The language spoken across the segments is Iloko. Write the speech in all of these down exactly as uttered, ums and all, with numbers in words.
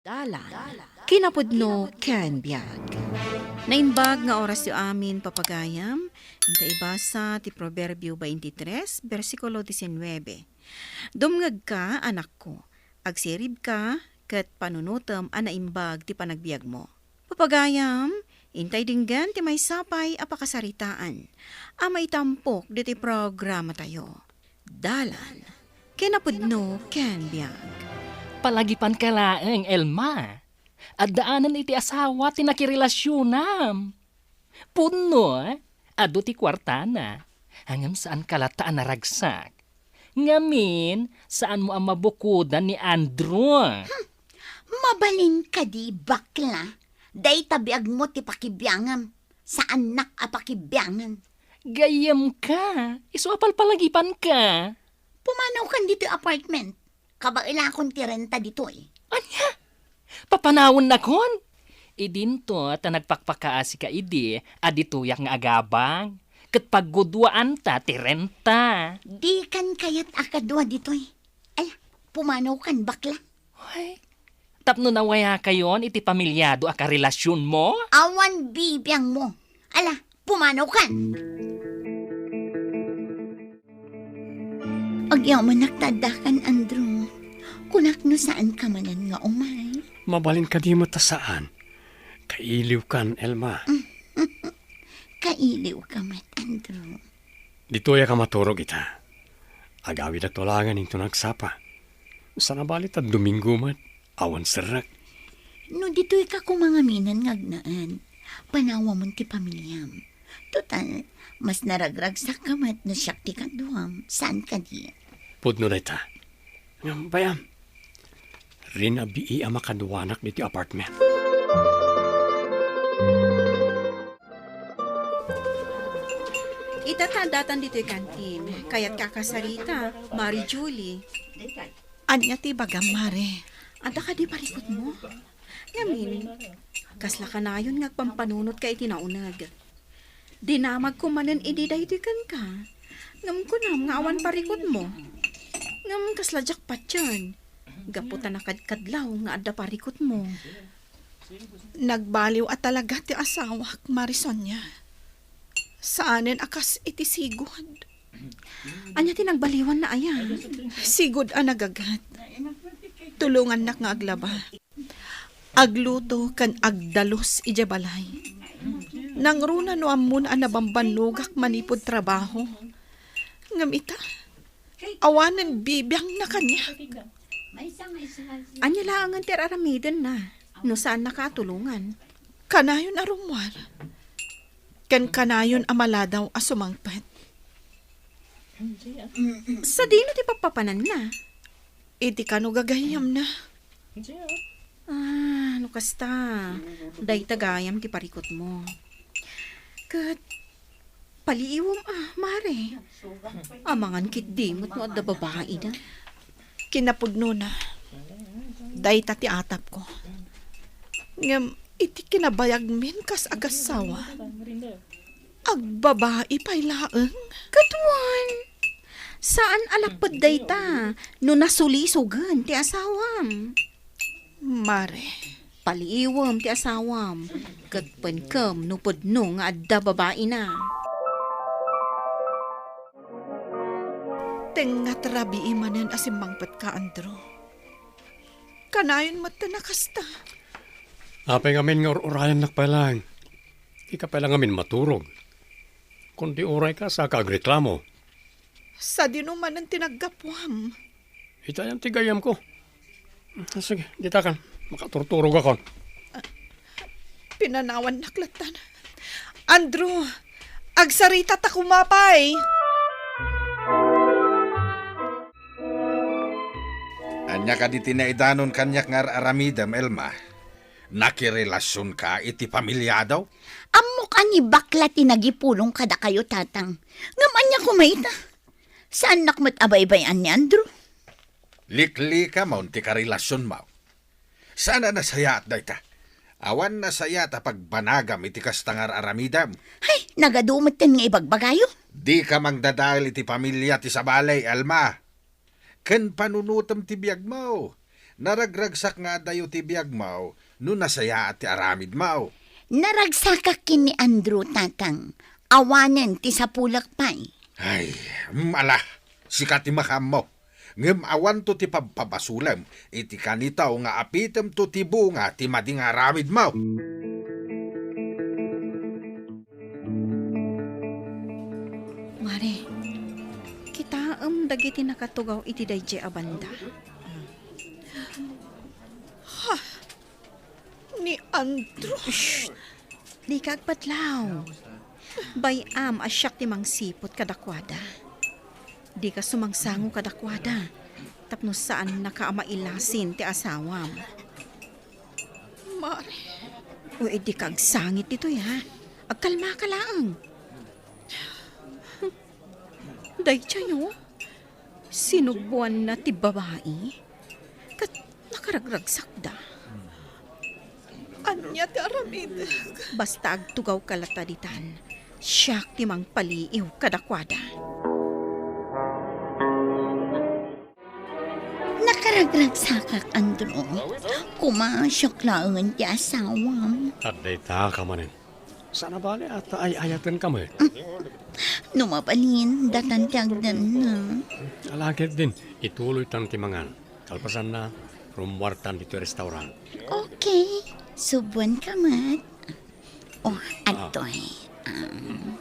Dalan, kinapudno ken biag. Naimbag nga orasyo amin, papagayam. Inta ibasa ti Proverbio twenty-three, bersikulo diecinuebe. Dumngegka, anakko, agsiribka, ket panunotem a naimbag ti panagbiagmo. Papagayam, intay denggen ti maysa pay a pakasaritaan a maitampok ditoy programatayo. Dalan, kinapudno ken biag. Palagipanka laeng, Elma. Addaanen iti asawa ti nakirelasionam. Pudno, adu ti kuartana. Ngem saanka latta a naragsak. Ngamin, saanmo a mabukodan ni Andrew. Hmm, mabalin kadi, bakla? Dayta biagmo ti pakibiangam. Saannak a pakibiangan. Gayyemka, isu a palpalagipanka. Pumanawkan ditoy apartment. Kabaelakon ti renta ditoy. Ania? Papanawennakon? Idinto ta nagpakpakaasika idi a ditoyak nga agabang. Ket pagguduaanta ti renta. Dikan kayat a kadua ditoy. Ala, pumanawkan, bakla. Ay, tapno nawayakayon iti pamilyado a karelasionmo? Awan bibiangmo. Ala, pumanawkan! Agyamanak ta addakan, Andrew. Kunak no saanka manen nga umay. Mabalin kadi met a saan. Kailiwkan, Elma. Kailiwka met, Andrew. Ditoyak a maturog ita. Agawidak to laengen inton agsapa. Sana bali ta Domingo met, awan serrek. No ditoyka koma ngamin nga agnaed, panawamon ti pamiliam. Total, mas naragragsakka met no siak ti kaduam, saan kadi? Pudno dayta. Ngem, bay-am, rinabii a makaduanak ditoy apartment. Ita ta addatan ditoy kantin. Kayatka a kasarita, Mari Julie. Ania ti ibagam, Mare? Adda kadi parikutmo? Ngamin, kasla kanayon nga agpampanunotka iti nauneg. Dinamagko manen idi daytoy kenka. Ngem kunam nga awan parikutmo. Ngem kasla diak patien. Gapu ta nakadkadlaw nga adda parikutmo. Nagbaliw a talaga ti asawak, Mari Sonia. Saanen a kas iti sigud. Ania ti nagbaliwanna aya? Sigud a nagagat. Tulongannak nga aglaba. Agluto ken agdalus idiay balay. Nangruna no ammon a nabambannogak manipud trabaho. Ngem ita, awanen bibiangna kaniak. Ania laengen ti ar-aramidenna no saannaka a tulongan? Kanayon a rummuar. Ken kanayon a maladaw a sumangpet. Sadino ti pappapananna? Iti kano gagayyemna. Ah, no kasta, dayta gayam ti parikutmo. Ket paliiwem a, Mare. Amangan ketdi met no adda babaina. Kinapudnona, dayta ti atapko. Ngem iti kinabayagmin kas agassawa, agbabai pay laeng. Ket wen, saan a lapped dayta no nasulisogen ti asawam. Mare. Paliiwem ti asawam, ket penkem no pudno nga adda babaina. Tengnga ti rabii manen a simmangpetka, Andrew. Kanayon metten a kasta. Apay ngamin nga ur-urayannak pay laeng? Dika pay la ngamin maturog. Kundi urayka, saanka agreklamo. Sadino manen ti naggapuam? Itayan ti gayyemko. Sige, ditakan. Makaturturogakon. Pinanawannak lattan. Andrew, agsarita ta koma pay. Ania kadi ti naidanon kaniak nga ar-aramidem, Elma? Nakirelasionka iti pamiliadaw? Ammok a ni bakla ti nagipulong kadakayo, Tatang. Ngem ania koma ita? Saannak met a baybay-an ni Andrew. Liklikamon ti karelasionmo. Saan a nasayaat dayta. Awan nasayaat a pagbanagam iti kasta nga ar-aramidem. Hay, nagadu metten nga ibagbagayo. Dika mangdadael iti pamilia ti sabali, Elma. Ken panunotem ti biagmo. Naragragsak nga adayo ti biagmo no nasayaat ti aramidmo. Naragsakak ken ni Andrew, Tatang. Awanen ti sapulek pay. Ay, mm, ala, sika ti makaammo. Ngem awanto ti pabpabasolem iti kanito nga apitemto ti bunga ti madi nga aramidmo. Mare, kitaem dagiti nakatugaw iti daydiay a banda. Ha? Ni Andrew? Shh! Dika agpatlaw. Bay-am a siak ti mangsiput kadakuada. Dika sumangsango kadakuada, tapno saannaka a mailasin ti asawam. Mare. O, dika agsangit ditoy, ha? Agkalmaka laeng. Daydiay, o. Sinuboanna ti babai. Ket nakaragragsakda. Ania ti aramidek? Basta agtugawka latta ditan, siak ti mangpaliiw kadakuada. Nakaragragsakak, Andrew. Koma, siak laengen ti asawam. Adda ita ka manen. Saan a bale a ta ay-ayatenka met. No mabalin, datan ti agdanna. Ala ketdin, ituloytan ti mangan. Kalpasanna, rummuartan ditoy restaurant. Okay. Subuanka met. O, adtoy. Um,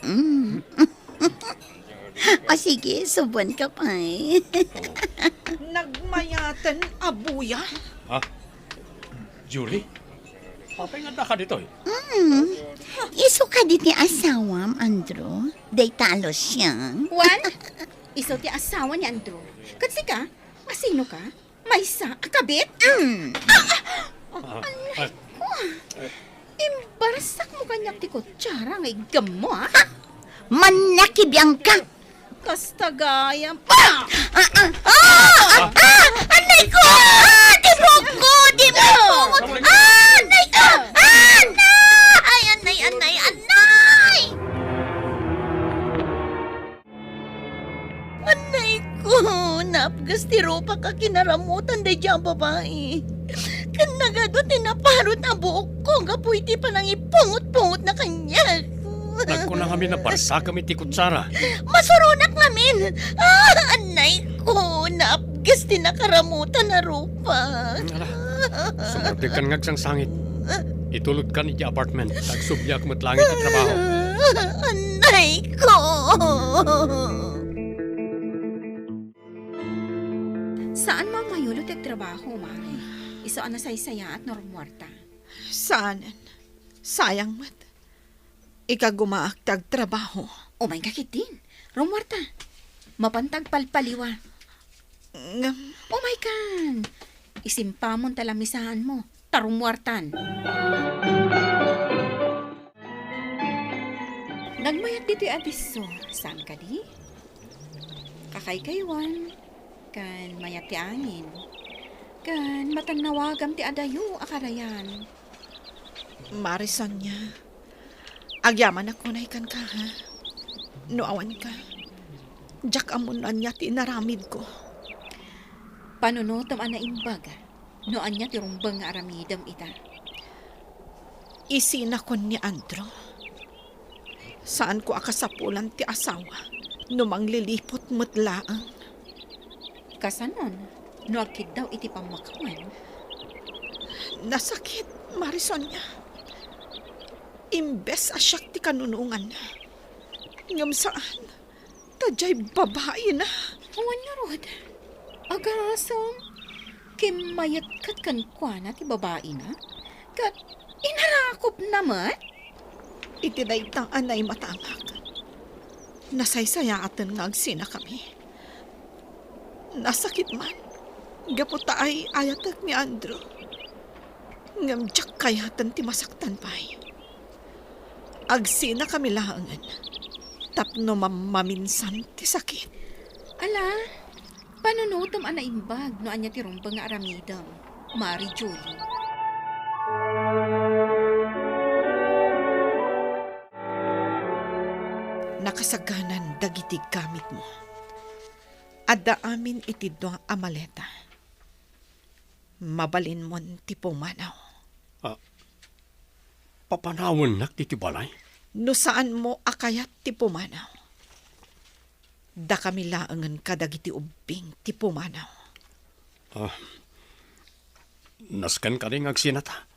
mm. O, sige, subuanka pay. Nagmayaten a buya? Ha? Julie? Apay nga addaka ditoy? Mm. Isu kadi ti asawam, Andrew? Dayta a Lucian? Wen, isu ti asawa ni Andrew. Ket sika, asinoka? Maysa a kabit? Mm. Ah, ah, ah. Ay, ko. Imbarsak mo kaniak ti kutsara nga iggammo, ha? Mannakibiangka! Kasta gayam. Ah! Ah, ah, ah! Ah! Anay ko! Ah! Ti buokko! Ti buokko! Ah! Anay ko! Ah! Anay! Anay, anay, anay! Anay ko! Napgas ti rupak a kinaramutan daydiay a babai. Ken nagadu ti naparut a buokko gapu iti panangipungot-pungotna kaniak. Nagkuna ngamin a barsakam iti kutsara. Masuronak ngamin. Ah, anay ko, napgas ti nakaramutan a rupak. Ala, sumardengkan nga agsangsangit. Itulodkan iti apartment, ta agsubliak met laeng iti trabaho. Anay ko. Saan mo a mayulo ti agtrabaho, Mare? Isu a nasaysayaat no rummuarta. Saanen. Sayang met. Ikagumaak ti agtrabaho. Umayka ketdin. Rummuarta. Mapanta agpalpaliwa. Ngem. Umaykan. Isimpamon ta lamisaanmo. Ta rummuartan. Nagmayat ditoy a disso, saan kadi? Kakaykaywan, ken mayat ti angin, ken matannawagam ti adayo a karayan. Mare Sonia, agyamanak unay kenka, ha? No awanka, diak ammo no ania ti inaramidko. Panunotem a naimbag no ania ti rumbeng nga aramidem ita. Isinakon ni Andrew. Saanko a kasapulan ti asawa no mangliliput met laeng. Kasanon no agkiddaw iti pammakawan? Nasakit, Mare Sonia. Imbes a siak ti kanunonganna, ngem saan. Ta diay babaina. Wen ngarud, agasem, kimmayat ket kenkuana ti babaina, ket inarakupna met. Iti dayta a naimatangak, nasaysayaaten nga agsinakami. Nasakit man, gapu ta ay-ayatek ni Andrew. Ngem diak kayaten ti masaktan pay. Agsinakami laengen tapno mammaminsan ti sakit. Ala, panunotem a naimbag no ania ti rumbeng nga aramidem, Mare Julie. Nakasaganan dagiti gamitmo. Adda amin iti dua a maleta. Mabalinmon ti pumanaw. Ah, papanawennak ditoy balay? No saanmo a kayat ti pumanaw, dakami laengen kadagiti ubbing ti pumanaw. Ah, nasken kadi nga agsinata?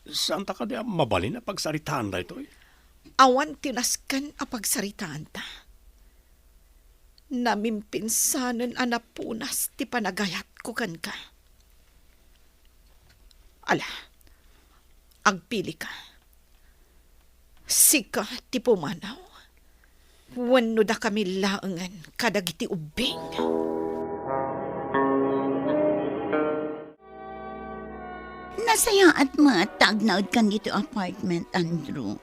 Saanta kadi a mabalin a pagsaritaan daytoy? Awan ti nasken a pagsaritaanta. Namimpinsanen a napunas ti panagayatko kenka. Ala, agpilika. Sika ti pumanaw, wenno dakami laengen kadagiti ubbing? Nasayaat met ta agnaedkan ditoy apartment, Andrew.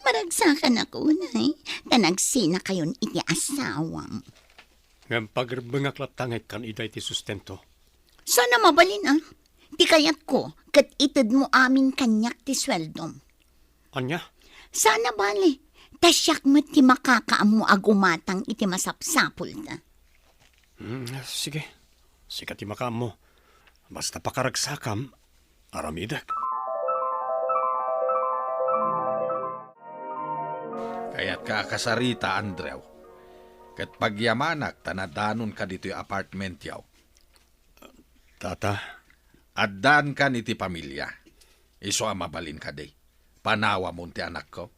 Maragsakannak unay, ta nagsinakayon iti asawam. Ngem pagrebbengak latta nga ikkan ida iti sustento. Saan a mabalin, a. Ti kayatko, ket itedmo amin kaniak ti sueldom. Ania? Saan a bale, ta siak met ti makakaammo a gumatang iti masapsapulta. Hmm, sige. Sika ti makaammo. Basta pakaragsakam, aramidek. Kayatka a kasarita, Andrew. Ket pagyamanak ta nadanonka ditoy apartmentyo. Tata. Addaankan iti pamilia. Isu a mabalin kadi. Panawamon ti anakko.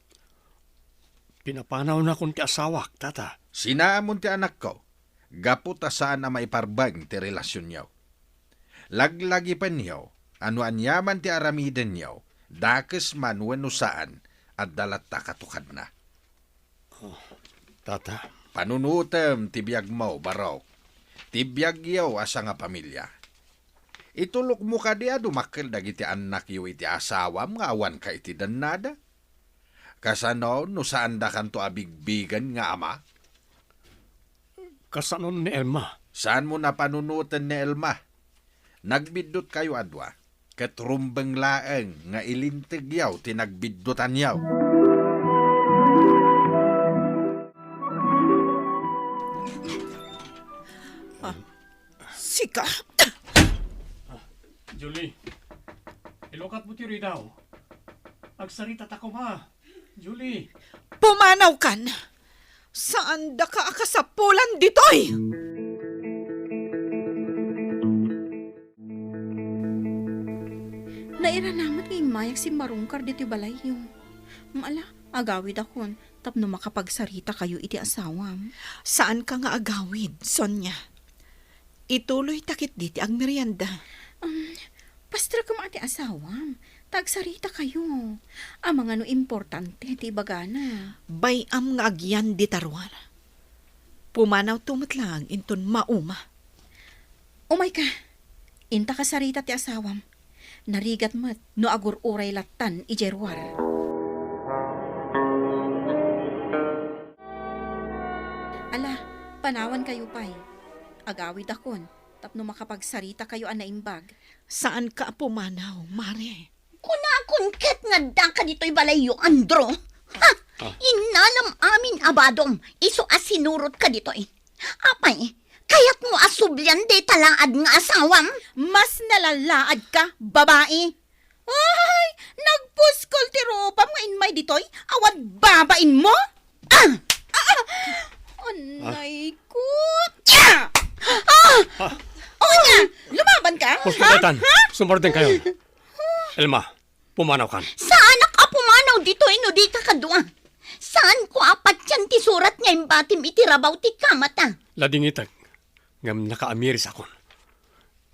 Pinapanawnakon ti asawak, Tata. Sinaamon ti anakko, gapu ta saan a maiparbeng ti relasionyo. Laglagipenyo a no aniaman ti aramidenyo, dakes man wenno saan, adda latta katukadna. Oh, Tata. Panunotem ti biagmo, Barok. Ti biagyo a sangapamilia. Itulokmo kadi a dumakkel dagiti annakyo iti asawam nga awanka iti dennada? Kasano no saandakanto a bigbigen nga ama? Kasano ni Elma? Saanmo a panunoten ni Elma? Nagbiddutkayo a dua, ket rumbeng laeng nga ilintegyo ti nagbiddutanyo. Ah, sika. Julie, ilukatmo ti ridaw. Agsarita ta koma. Julie. Pumanawkan! Saandaka a kasapulan ditoy! Nairanamek nga immayak simmarungkar ditoy balayyo. Ala, agawidakon tapno makapagsarita kayo iti asawam. Saanka nga agawid, Sonia. Ituloy ta ketdi ti agmerienda. Um, pastrekam a ti asawam, ta agsarita kayo. Amangan no importante ti ibagana. Bay-am nga agyan dita ruar. Pumanawto met laeng inton mauma. Umayka. Inta kasarita ti asawam. Narigat met no agur-uray lattan idiay ruar. Ala, panawankayo pay. Agawidakon tapno makapagsarita kayo a naimbag. Saanka a pumanaw, Mare. Kunakon ket nga addaka ditoy balayyo, Andrew. Ha! Ah. Innalam amin a badom, isu a sinurotka ditoy. Apay, kayatmo a sublian dayta laad nga asawam? Mas nalalaadka, babai. Ay, nagpuskol ti rupam nga immay ditoy, awan babainmo? Ah! Ah! Anay ko. Ah! Ah! O ania, lumaban ka? Puspos, ha? Sumardeng kayo. Elma, pumanawkan. Saanak a pumanaw ditoy no dika kadua. Saanko a patian ti surat nga imbatim iti rabaw ti kamata. Ladingitek, ngem nakaamirisakon.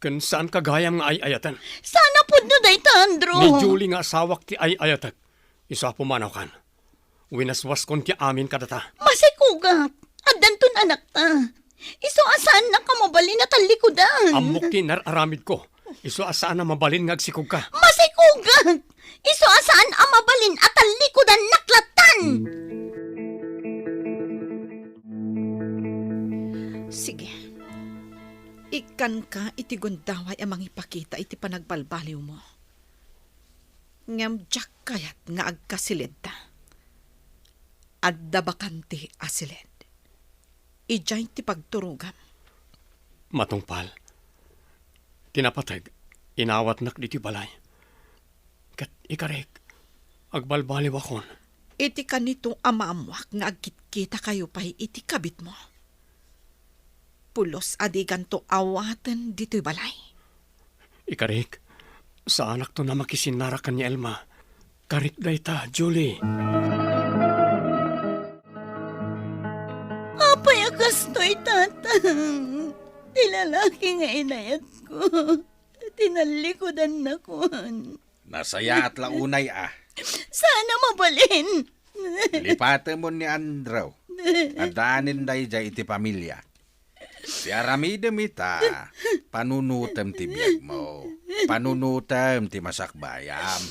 Ken saanka gayam nga ay-ayaten. Saan a pudno dayta, Andrew? Ni Julie nga asawak ti ay-ayatek. Isu a pumanawkan. Winaswaskon ti amin kadata. Masikogak. Addanton anakta. Isu a saannak a mabalin a tallikudan. Ammok ti inar-aramidko. Isu a saan a mabalin nga agsikogka. Masikogak. Isu a saan a mabalin a tallikudannak lattan. Sige. Ikkanka iti gundaway a mangipakita iti panagbalbaliwmo. Ngem diak kayat nga agkasilidta. Adda bakante a silid. Idiay ti pagturogam. Matungpal, ti napateg, inawatnak ditoy balay. Ket ikarik, agbalbaliwakon. Iti kanito a maammuak nga agkitkitakayo pay iti kabitmo. Pulos a diganto awaten ditoy balay. Ikarik, saanakton a makisinnara ken ni Elma. Karik dayta, Julie. Apay a kastoy, Tatang? Ti lalaki nga inayatko, tinallikudannakuan. Nasayaat la unay a. Saan a mabalin? Lipatemon ni Andrew. Addanen daydiay iti pamilya. Ti aramidem ita, panunutem ti biagmo. Panunutem ti masakbayam.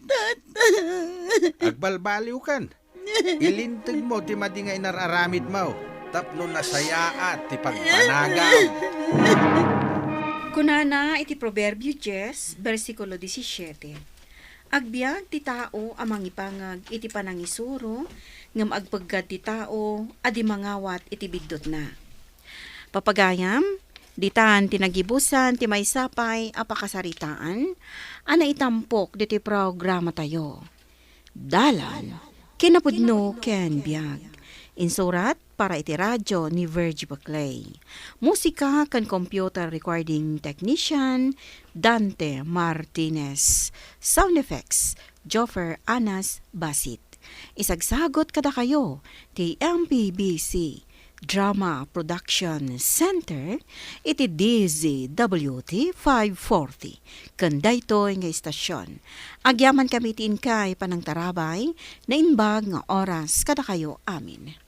Tatang. Agbalbaliwkan. Ilintegmo ti madi nga inar-aramidmo tapno nasayaat ti pagbanagam. Kunana iti Proverbio dies, bersikulo disisiete, "Agbiag ti tao a mangipangag iti panangisuro, ngem agpeggad ti tao a di mangawat iti biddutna." Papagayam, ditan ti nagibusan ti maysa pay a pakasaritaan a naitampok ditoy programatayo. Dalan, kinapudno ken biag. Insurat para iti radio ni Virgie Baclay. Musika ken computer recording technician, Dante Martinez. Sound effects, Joffer Anas Basit. Isagsagot kadakayo ti M P B C Drama Production Center iti D Z W T five forty ken daytoy nga istasyon. Agyamankami iti inkay panangtarabay, naimbag nga oras kadakayo amin.